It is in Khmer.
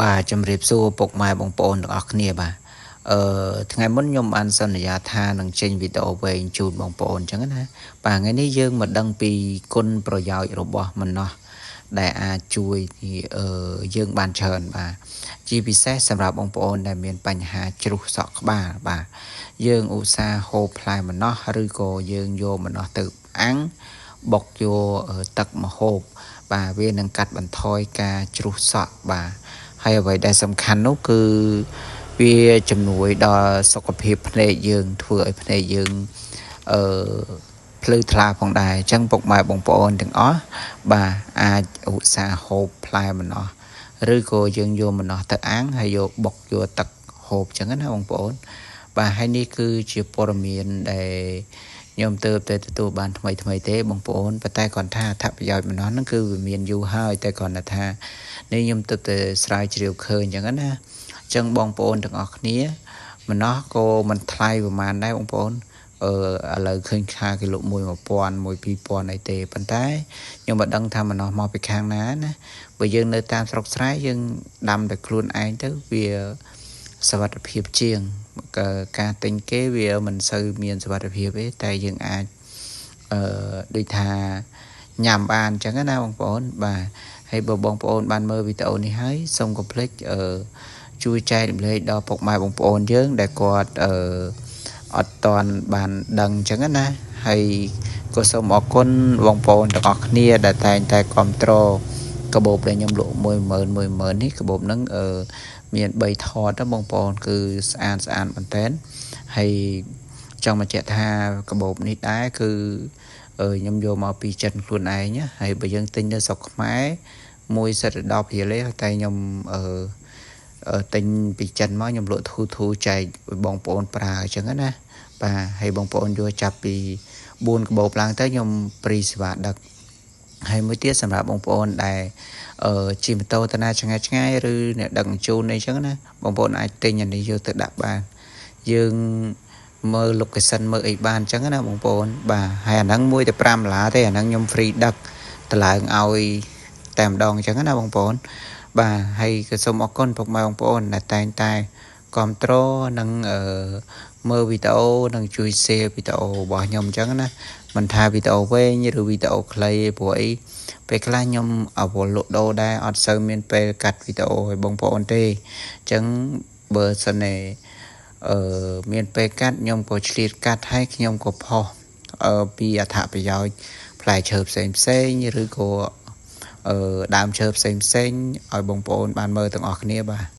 បាទជំរាបសួរពុកម៉ែបងប្អូនទាំងអស់គ្នាបាទអឺថ្ងៃមុនខ្ញុំបានសន្យាថានឹងចេញវីដេអូវែងជូនបងប្អូនអញ្ចឹងណាបាទថ្ងៃនេះយើងមកដឹងពីគុណប្រយោជន៍របស់ម្នាស់ដែលអាចជួយយើងបានច្រើនបាទជាពិសេសសម្រាប់បងប្អូនដែលមានបញ្ហាជ្រុះសក់ក្បាលបាទយើងឧស្សាហ៍ហូបផ្លែម្នាស់ឬក៏យើងយកម្នាស់ទៅអាំងបុកយកទឹកមកហូបបាទវានឹងកាត់បន្ថយការជ្រុះសក់បាទហើយអ្វីដែលសំខាន់នោះគឺវាជំនួយដល់សុខភាពភ្នែកយើងធ្វើឲ្យភ្នែកយើងអឺភ្លឺថ្លាផងដែរអញ្ចឹងពុកម៉ែបងប្អូនទាំងអស់បាទអាចឧស្សាហ៍ហូបផ្លែម្នាស់ឬក៏យើងយកម្នាស់ទៅអាំងហើយយកបុកយកទឹកហូបអញ្ចឹងណាបងប្អូនបាទហើយនេះគឺជាព័ត៌មានដែលខ្ញុំទើបតែទទួលបានថ្មីថ្មីទេបងប្អូនប៉ុន្តែគ្រាន់ថាអត្ថប្រយោជន៍ម្នាស់ហ្នឹងគឺវាមានយូរហើយតែគ្រាន់តែថានេះខ្ញុំទើបតែស្រាវជ្រាវឃើញអញ្ចឹងណាអញ្ចឹងបងប្អូនទាំងអស់គ្នាម្នាស់ក៏មិនថ្លៃប្រហែលដែរបងប្អូនអឺឥឡូវឃើញថាគេលក់1 1000 1 2000អីទេប៉ុន្តែខ្ញុំមិនដឹងថាម្នាស់មកពីខាងណាណាបើយើងនៅតាមស្រុកស្រែយើងដាំតែខ្លួនឯងទៅវាសុវត្ថិភាពជាងការទិញគេវាមិនសូវមានសុវត្ថិភាពទេតែយើងអាចអឺដូចថាញ៉ាំបានអញ្ចឹងណាបងប្អូនបាទហើយបើបងប្អូនបានមើលវីដេអូនេះហើយសូមកុំភ្លេចអឺជួយចែករំលែកដល់ពុកម៉ែបងប្អូនយើងដែលគាត់អឺអត់ទាន់បានដឹងអញ្ចឹងណាហើយក៏សូមអរគុណបងប្អូនទាំងអស់គ្នាដែលតែងតែគ្រប់គ្រងកាបូបដែលខ្ញុំលក់10000 10000នេះកាបូបហ្នឹងអឺមាន3ថតណាបងប្អូនគឺស្អាតស្អាតមែនតើហើយចង់បញ្ជាក់ថាកាបូបនេះដែរគឺខ្ញុំយកមកពីចិនខ្លួនឯងហើយបើយើងទិញនៅស្រុកខ្មែរមួយសិត10រៀលទេតែខ្ញុំអឺទិញពីចិនមកខ្ញុំលក់ធូធូចែកឲ្យបងប្អូនប្រើអញ្ចឹងណាបាទហើយបងប្អូនយកចាប់ពី4កាបូបឡើងទៅខ្ញុំ free សេវាដឹកហើយមួយទៀតសម្រាប់បងប្អូនដែលអឺជិះម៉ូតូទៅណាឆ្ងាយឆ្ងាយឬអ្នកដឹកជញ្ជូនអីចឹងណាបងប្អូនអាចទិញអានេះយកទៅដាក់បានយើងមើល location មើលអីបានអញ្ចឹងណាបងប្អូនបាទហើយអាហ្នឹងមួយតែ5ដុល្លារទេអាហ្នឹងខ្ញុំ free ដឹកតម្លើងឲ្យតែម្ដងអញ្ចឹងណាបងប្អូនបាទហើយក៏សូមអរគុណពុកម៉ែបងប្អូនដែលតែងតែគ្រប់គ្រងនិងអឺមើលវីដេអូនិងជួយ share វីដេអូរបស់ខ្ញុំអញ្ចឹងណាមិនថាវីដេអូវែងឬវីដេអូខ្លីព្រោះអីពេលខ្លះខ្ញុំអវលលក់ដូរដែរអត់សូវមានពេលកាត់វីដេអូឲ្យបងប្អូនទេអញ្ចឹងបើសិនជាអឺមានពេលកាត់ខ្ញុំក៏ឆ្លៀតកាត់ហើយខ្ញុំក៏ផុសអឺពីអត្ថប្រយោជន៍ផ្លែឈើផ្សេងផ្សេងឬក៏អឺដើមឈើផ្សេងផ្សេងឲ្យបងប្អូនបានមើលទាំងអស់គ្នាបាទ។